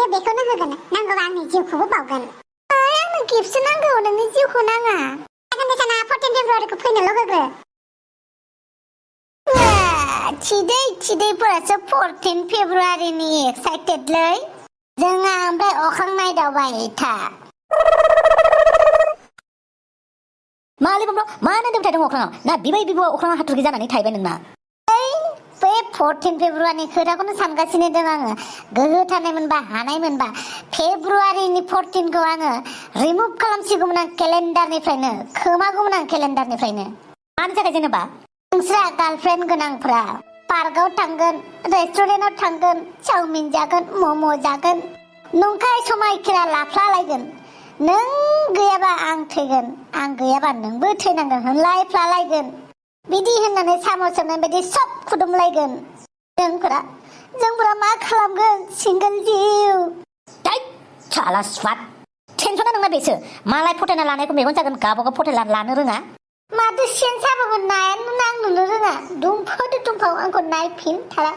बेयो बेखौनो होगोन नांगौबा आंनि जिउखौबो बावगोन आंनो गिफ्टसो नांगौ नोंनि जिउखौ नाङा जागोन दे साना 14 फेब्रुवारिखौ फैनोल' होग्रो थिदैफोरासो 14 फेब्रुवारिनि एक्साइटेडलै जोंहा ओमफ्राय अखां नायदावबाय था मालै बम्ब्र मा नायदावबाय थादों अख्राङाव ना बिबाय बिब'आ अख्राङाव हाथरखि जानानै थाहैबाय नोंना बे 14 फेब्रुवारिनि खोथाखौनो सानगासिनो दं आङो गोहो थानाय मोनबा हानाय मोनबा फेब्रुवारिनि 14खौ आङो रिमुभ खालामसिगौमोन आं केलेन्डारनिफ्रायनो खोमागौमोन आं केलेन्डारनिफ्रायनो मानि थाखाय जेनेबा नोंस्रा गार्लफ्रेन्ड गोनांफ्रा पार्कआव थांगोन रेस्टुरेन्टआव थांगोन चाउमिन जागोन मम' जागोन नंखाय समायखेरा लाफ्लालायगोन नों गैयाबा आं थैगोन आं गैयाबा नोंबो थैनांगोन होनलायफ्लालायगोन बिदि होननानै साम' सोबनाय बायदि सब खुदुमलायगोन जोंफोरा मा खालामगोन सिंगोल जिउ साला स्वाट टेनसना नोंना बेसो मालाय फथायना लानायखौ मेगन जागोन गावबागाव फथायना लानो रोङा माथो सेन साबाबो नायानो नांनोनो रोङा दुमफाव आंखौ नायफिनथारा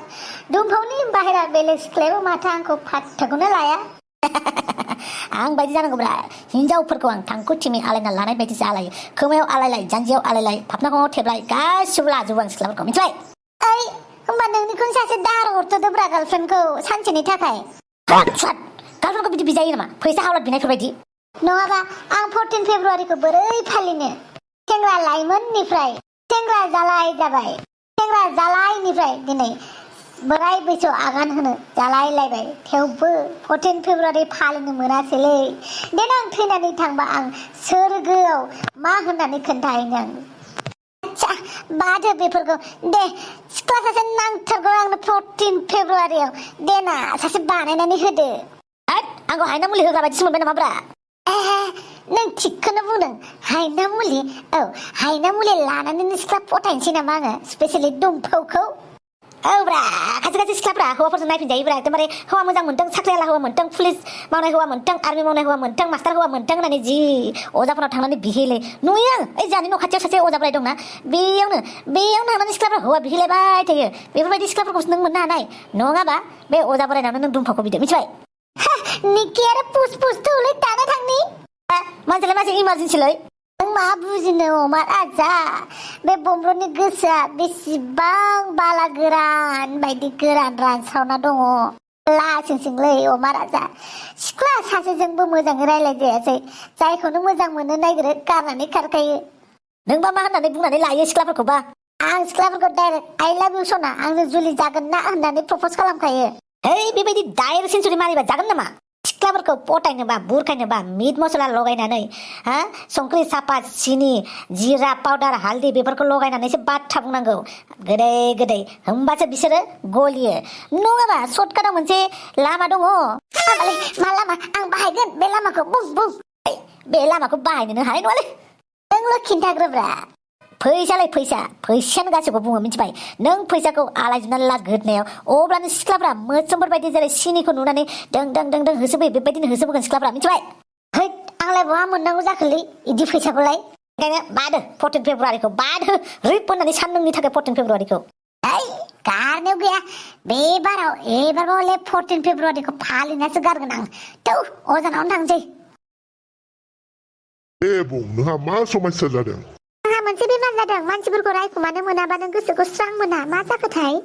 दुमफावनि बाहेरा बेलेग सिख्लायाबो माथो आंखौ फात्ताखौनो लाया आं बायदि जानांगौब्रा हिनजावफोरखौ आं थांखु थिमि आलायना लानाय बायदि जालायो खोमायाव आलायलाय जानजियाव आलायलाय फाफ्लियाव थेबलाय गासिबो लाजोबो आं सिख्लाफोरखौ मिथिबाय होमबा नोंनिखौनो सासे दाहार हरथ'दोब्रा गार्लफ्रेन्डखौ सानसेनि थाखाय गार्लफ्रेन्डखौ बिदि बिजायो नामा फैसा हावलाद बिनायफोरबायदि नङाबा आं 14 फेब्रुवारिखौ बोरै फालिनो सेंग्रा लाइमोननिफ्राय सेंग्रा जालाय जाबाय सेंग्रा जालायनिफ्राय दिनै बोराय बैसोआव आगान होनो जालायलायबाय थेवबो 14 फेब्रुवारि फालिनो मोनासैलै देनां थैनानै थांबा आं सोरगोआव मा होननानै खोन्थाहैनो आं बादो बेफोरखौ दे सिख्ला सासे नांथारगौ आंनो 14 फेब्रुवारियाव देना सासे बानायनानै होदो आंखौ हायना मुलि होग्रा बायदिसो मोनबाय नामाब्रा नों थिगखौनो बुंदों हायना मुलि हायना मुलि लानानैनो सिख्ला फथायनोसै नामा आङो स्पेसियेलि दुमफावखौ ब्रा खायसे सिख्लाफ्रा हौवाफोरजों नायफिनजायोब्रा एकदमबारे हौवा मोजां मोनथों साख्रियाला हौवा मोनथों पुलिस मावनाय हौवा मोनथों आर्मि मावनाय हौवा मोनथों मास्टार हौवा मोनथों होननानै जि अजाफोराव थांनानै बिहैले नुयो आं ओइ जोंहानि न' खाथियाव सासे अजा बोराय दंना बेयावनो थांनानै सिख्लाफ्रा हौवा बिहैलायबाय थायो बेफोरबायदि सिख्लाफोरखौसो नों मोननो हानाय नङाबा बे अजा बोरायनावनो नों दुमफावखौ बिदो मिथिबाय निखि आरो पुस थौलै दाना थांनि मानसियालाय मानसि इमारजेन्सिलै नों मा बुजिनो अमार आजा बे बम्ब्रनि गोसोआ बेसेबां बाला गोरान बायदि गोरान रानस्रावना दङ लासिंसिंलै अमार आजा सिख्ला सासेजोंबो मोजाङै रायलाय जायासै जायखौनो मोजां मोननो नागिरो गारनानै खारखायो नोंबा मा होननानै बुंनानै लायो सिख्लाफोरखौबा आं सिख्लाफोरखौ डाइरेक्ट आइ लाभ इउ सना आंजों जुलि जागोन ना होननानै प्रपज खालामखायो बेबायदि डाइरेक्ट सेन्सुरि मारिबा जागोन नामा सिख्लाफोरखौ पटायनोबा बुरखायनोबा मिट मसला लगायनानै संख्रि सापात सिनि जिरा पाउडार हालदै बेफोरखौ लगायनानैसो बाथ्रा बुंनांगौ गोदै होमबासो बिसोरो गलियो नङाबा सर्टकाटाव मोनसे लामा दङ मा लामा आं बाहायगोन बे लामाखौ बुं बे लामाखौ बाहायनोनो हानाय नङालै नोंल' खिन्थाग्रोब्रा फैसायानो गासैबो बुङो मिथिबाय नों फैसाखौ आलायजोबनानै ला गोदनायाव अब्लानो सिख्लाफ्रा मोस्रोमफोर बायदि जेरै सिनिखौ नुनानै दों होसोबोयो बेबायदिनो होसोबोगोन सिख्लाफ्रा मिथिबाय आंलाय बहा मोननांगौ जाखोलै इदि फैसाखौलाय ओंखायनो बादो 14 फेब्रुवारिखौ बादो रिप होननानै सान नोंनि थाखाय 14 फेब्रुवारिखौ गारनायाव गैया बे बाराव एबारबो हले 14 फेब्रुवारिखौ फालिनासो गारगोन आं थौ अजानावनो थांसै बुं नोंहा मा समस्या जादों मोनसे बेमार जादों मानसिफोरखौ रायखुमानो मोनाबा नों गोसोखौ स्रां मोना मा जाखोथाय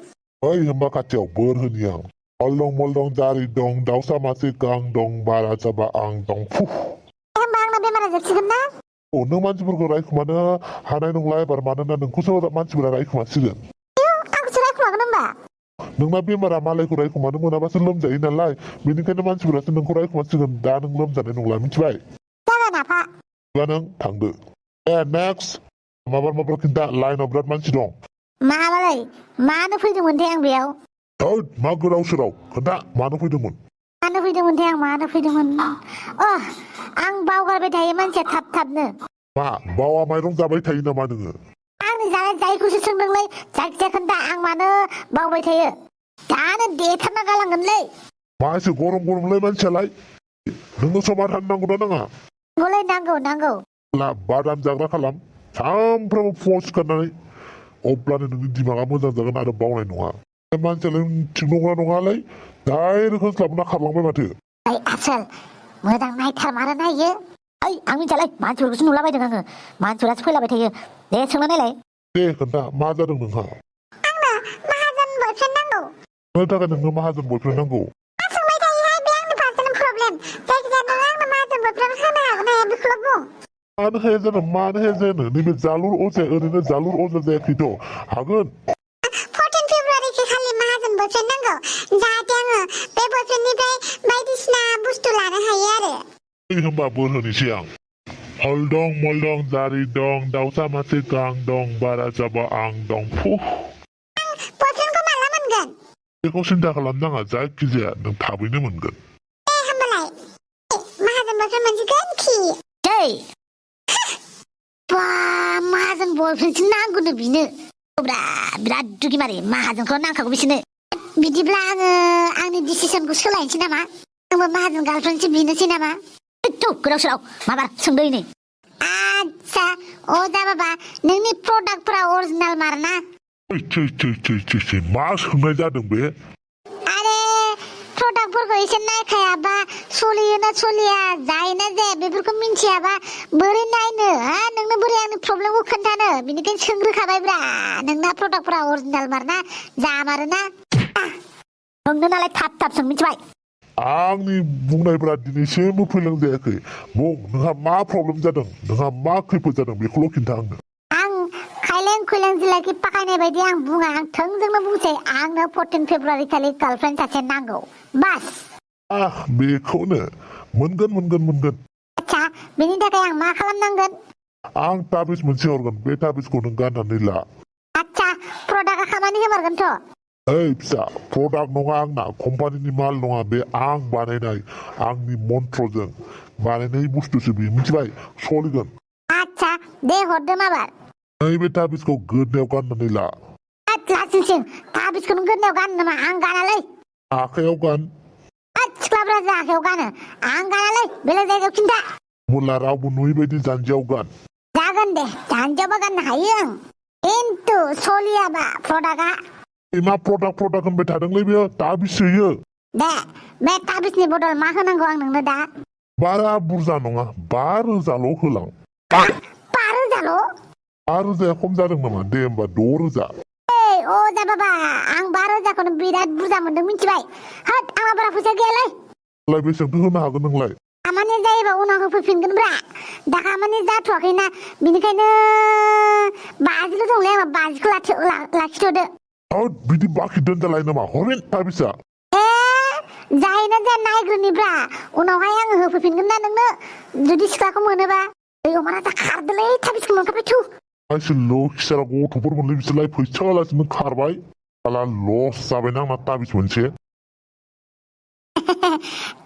होमबा खाथियाव बोर होनि आं अलदं मलदं जारि दं दाउसा मासे गां दं बारा जाबा आं दं होमबा आंना बेमारा जोबसिगोन ना नों मानसिफोरखौ रायखुमानो हानाय नंला एबार मानोना नोंखौसो मानसिफोरा रायखुमासिगोन आंखौसो रायखुमागोन होमबा नोंना बेमारा मालायखौ रायखुमानो मोनाबासो लोमजायो नालाय बेनिखायनो मानसिफोरासो नोंखौ रायखुमासिगोन दा नों लोमजानाय नंला मिथिबाय जागोन आफा नों थांदो नेक्स्ट माबार खिन्था लाइनाव बिराद मानसि दं माबालाय मानो फैदोंमोनथाय आं बेयाव मा गोदाव सोराव खोन्था मानो फैदोंमोन मानो फैदोंमोन आं बावगारबाय थायो मानसिया थाबनो मा बावा माइरं जाबाय थायो नामा नोङो आंनि जानाय जायखौसो सोंदोंलै जायखिजाया खोन्था आं मानो बावबाय थायो दानो देथारना गालांगोनलै मा एसे गरमलै मानसियालाय नोंनो समाधान नांगौ ना नाङा नांगौ बादाम जाग्रा खालाम सानफ्रामबो फुङाव सिखारनानै अब्लानो नोंनि दिमागा मोजां जागोन आरो बावनाय नङा मानसियालाय थिग नंगौना नङालाय डाइरेक्ट होस्लाबना खारलांबाय माथो ओइ आसोल मोजां नायथारमारो नायो ओइ आं मिथियालै मानसिफोरखौसो नुलाबायदों आङो मानसिफोरासो फैलाबाय थायो दे सोंना नायलाय दे खोन्था मा जादों नोंहा आंनो माहाजोन बयफ्रेन्ड नांगौ मानि थाखाय नोंनो माहाजोन बयफ्रेन्ड नांगौ आं सोंबाय थायोहाय बे आंनि पार्सनेल प्रब्लेम जायखिजाया नों आंनो माहाजोन बयफ्रेन्ड होनो हागोन ना हाया बेखौल' बुं मानो हाया जानो नैबे जालुर अजाया ओरैनो जालुर अजा जायाखैथ' हागोन 14 फेब्रुवारिखौ खालि माहाजोन बयफ्रेन्ड नांगौ जाहाथे आङो बे बयफ्रेन्डनिफ्राय बायदिसिना बुस्थु लानो हायो आरो होनबा बोर होनोसै आं हल दं मल दं जारि दं दाउसा मासे गां दं बारा जाबा आं दं बयफ्रेन्डखौ माला मोनगोन बेखौ सिन्था खालामनाङा जायखिजाया नों थाबैनो मोनगोन होमबालाय माहाजोन बयफ्रेन्ड मोनसिगोन खि जै बा माहाजोन बयफ्रेन्डसो नांगौनो बिनो बिराद दुगिमारि माहाजोनखौल' नांखागौ बिसोरनो बिदिब्ला आङो आंनि डिसिसनखौ सोलायनोसै नामा आंबो माहाजोन गार्लफ्रेन्डसो बिनोसै नामा गोदाव सोराव माबार सोंदों नै आच्छा अजा बाबा नोंनि प्रडाक्टफोरा अरिजिनाल मारना मा सोंनाय जादों बे आरे प्रडाक्टफोरखौ एसे नायखायाबा सोलियोना सोलिया जायोना जाया बेफोरखौ मिन्थियाबा बोरै नायनो हा नोंनो बोरै आंनि प्रब्लेमखौ खोन्थानो बिनिखायनो सोंग्रोखाबायब्रा नोंना प्रडाक्टफोरा अरिजिनाल मारना जामारोना नोंनो नालाय थाब सों मिथिबाय आंनि बुंनायफोरा दिनैसिमबो फेलें जायाखै बुं नोंहा मा प्रब्लेम जादों नोंहा मा खैफोद जादों बेखौल' खिन्था आंनो आं खायलें खुइलें जिलाखि पाकायनाय बायदि आं बुङा आं थोंजोंनो बुंसै आंनो 14 फेब्रुवारि खालि गार्लफ्रेन्ड सासे नांगौ बास बेखौनो मोनगोन आच्छा बेनि थाखाय आं मा खालामनांगोन आं ताबिज मोनसे हरगोन बे ताबिजखौ नों गाननानै ला आच्छा प्रडाक्टआ खामानि होमारगोनथ' ओइ फिसा प्रडाक्ट नङा आंना कम्पानिनि माल नङा बे आं बानायनाय आंनि मन्त्रजों बानायनाय बुस्थुसो बेयो मिथिबाय सोलिगोन आच्छा दे हरदो माबार नैबे ताबिजखौ गोदनायाव गाननानै ला लासिंसिं ताबिजखौ नों गोदनायाव गानो नामा आं गानालै आखायाव गान सिख्लाफ्रा आखायाव गानो आं गानालै बेलेग जायगायाव खिन्था मुला रावबो नुयै बायदि जानजियाव गान जागोन दे जानजियावबा गाननो हायो आं खिन्थु सोलियाबा प्रडाक्टआ मा प्रडाक्ट होनबाय थादोंलै बेयो ताबिज सोयो दे बे ताबिजनि बदल मा होनांगौ आं नोंनो दा बारा बुरजा नङा 5,000ल' होलां 5,000ल' 5,000 खम जादों नामा दे होमबा 6,000 अजा बाबा आं 5,000खौनो बिराद बुरजा मोनदों मिथिबाय होद आंहा बारा फैसा गैयालै बेसेबांथो होनो हागोन नोंलाय खामानि जायोबा उनाव होफैफिनगोनब्रा दा खामानि जाथ'वाखैना बिनिखायनो 50ल' दंलै आंहा 50खौ लाखिथ'दो बिदि बाखि दोनजालाय नामा हरेन ताबिजा जायोना जाया नायग्रोनिब्रा उनावहाय आङो होफैफिनगोन ना नोंनो जुदि सिख्लाखौ मोनोबा अमा राजा खारदोलै ताबिजखौ मोनखाबाय थु लखिसारा गथ'फोर मोनलै बिसोरलाय फैसा होआलासिनो खारबाय साला लस जाबायना आंना ताबिज मोनसे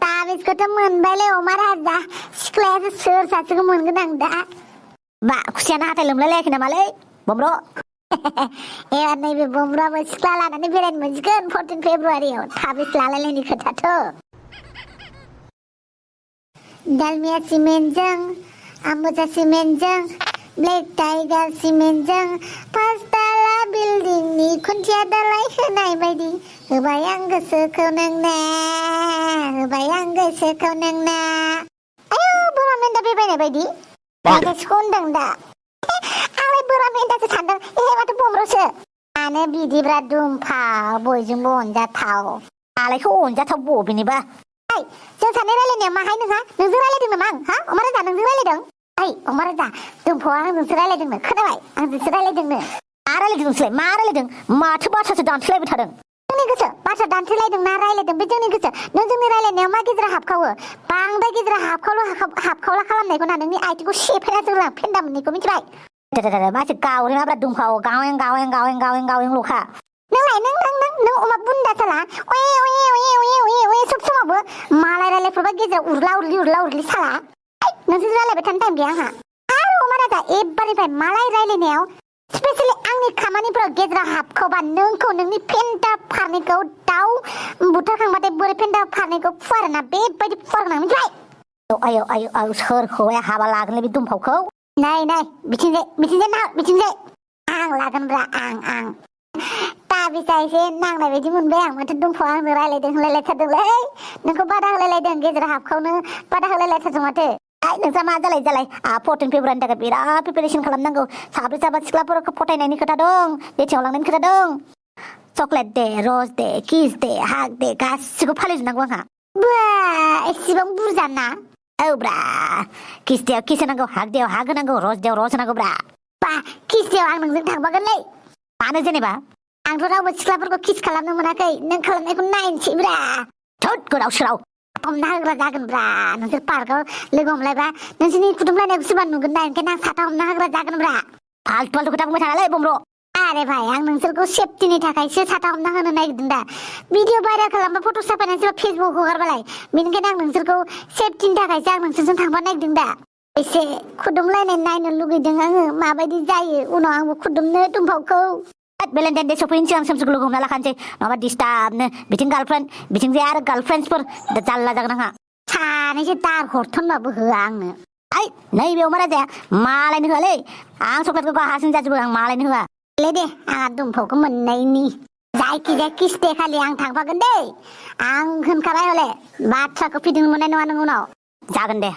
ताबिजखौथ' मोनबायलै अमा राजा सिख्लायासो सोर सासेखौ मोनगोन आं दा बा खुसियाना हाथाय लोमलायलायाखै नामालै बम्ब्र एबार नैबे बम्ब्राबो सिख्ला लानानै बेरायनो मोनसिगोन 14 फेब्रुवारियाव ताबिज लालायलायनि खोथाथ' दालमिया सिमेन्टजों आम्बुजा सिमेन्टजों ब्लेक टाइगार सिमेन्टजों 5 ताला बिल्डिंनि खुन्थिया दालाय होनाय बायदि होबाय आं गोसोखौ नोंना आयौ बोरमा मेन्दा बेबायनाय बायदि मेथाइखौ होनदों दा आंलाय बोरमा मेन्दासो सानदों माथो बम्ब्रसो मानो बिदिब्रा दुमफाव बयजोंबो अनजाथाव आलायखौ अनजाथाव बबेनिबा जों सानै रायलायनाया माहाय नोंजों रायलायदों नामा आं अमा राजा नोंजों रायलायदों अमा राजा दुमफावआ आंजोंसो रायलायदोंनो खोनाबाय आंजोंसो रायलायदोंनो मा रायलायदों माथो बाथ्रासो दानस्लायबाय थादों जोंनि गोसो बाथ्रा दानस्लायदों ना रायलायदों बे जोंनि गोसो नों जोंनि रायलायनायाव मा गेजेराव हाबखावो बांद्राय गेजेराव हाबखावला खालामनायखौ ना नोंनि आइथिंखौ सेफायना जोंलां फेन्दा मोननैखौ मिथिबाय माथो गावरे माब्रा दुमफाव गावें लखा नों अमा बुन्दा साला सब समावबो मालाय रायलायफोरबा गेजेराव उरला उरलि साला नोंसोर रायलायबाय थानो टाइम गैया आंहा आरो अमा राजा एबारनिफ्राय मालाय रायलायनायाव स्पेशली आंनि खामानिफोराव गेजेराव हाबखावबा नोंखौ नोंनि फेन्दा फारनैखौ दाउ बुथारखांबाथाय बोरै फेन्दा फारनैखौ फुवारोना बेबायदि फुवारनां मिथिबाय आयौ सोर हौवाया हाबा लागोनलै बे दुमफावखौ नाय बिथिंजाय आं लागोनब्रा आं बिसा एसे नांनाय बायदि मोनबाय आं माथो दंफां आंजों रायलायदों होनलायलायथारदोंलै नोंखौ बादा होलायलायदों गेजेराव हाबखावनो बादा होलायलायथारदों माथो नोंसा मा जालाय 14 फेब्रुवारिनि थाखाय बिराद प्रिपेरेसन खालामनांगौ साब्रै साबा सिख्लाफोरखौ फटायनायनि खोथा दं डेटिंआव लांनायनि खोथा दं चकलेट दे रज दे किस दे हाग दे गासिखौबो फालिजोबनांगौ आंहा बा एसेबां बुरजा ना औ ब्रा किस देयाव किस होनांगौ हाग देयाव हाग होनांगौ रज देयाव रज होनांगौ ब्रा बा किसदेयाव आं नोंजों थांफागोनलै मानो जेनेबा आंथ' रावबो सिख्लाफोरखौ किस खालामनो मोनाखै नों खालामनायखौ नायनोसै ब्रा थोद गोदाव सोराव हमना होग्रा जागोन ब्रा नोंसोर पार्कआव लोगो हमलायबा नोंसोरनि खुदुमलायनायखौ सोरबा नुगोन ना ओंखायनो आं साथा हमना होग्रा जागोन ब्रा फाल्तु फाल्तु खोथा बुंबाय थानालै बम्ब्र आरे भाई आं नोंसोरखौ सेफटिनि थाखायसो साथा हमना होनो नागिरदों दा भिडिअ भाइरेल खालामबा फट' साफायनानै सोरबा फेसबुक हगारबालाय बेनिखायनो आं नोंसोरखौ सेफटिनि थाखायसो आं नोंसोरजों थांफानो नागिरदों दा एसे खुदुमलायनाय नायनो लुगैदों आङो माबायदि जायो उनाव आंबो खुदुमनो दुमफावखौ भेलेन्टाइन डे सफैनि सिगां सोमसोरखौ लोगो हमना लाखानोसै नङाबा डिस्टार्बनो बिथिं गार्लफ्रेन्ड बिथिंजाय आरो गार्लफ्रेन्डसफोर जाल्ला जागोन आंहा सानैसो दार हरथ'नबाबो होआ आंनो आइ नैबेयाव मा राजाया मालायनो होआलै आं चक्लेटखौ हारसिं जाजोबो आं मालायनो होआ दे आंहा दुमफावखौ मोननायनि जायखिजाया किस दे खालि आं थांफागोन दै आं होनखाबाय हले बाथ्राखौ फिदिंनो मोननाय नङा नों उनाव जागोन दे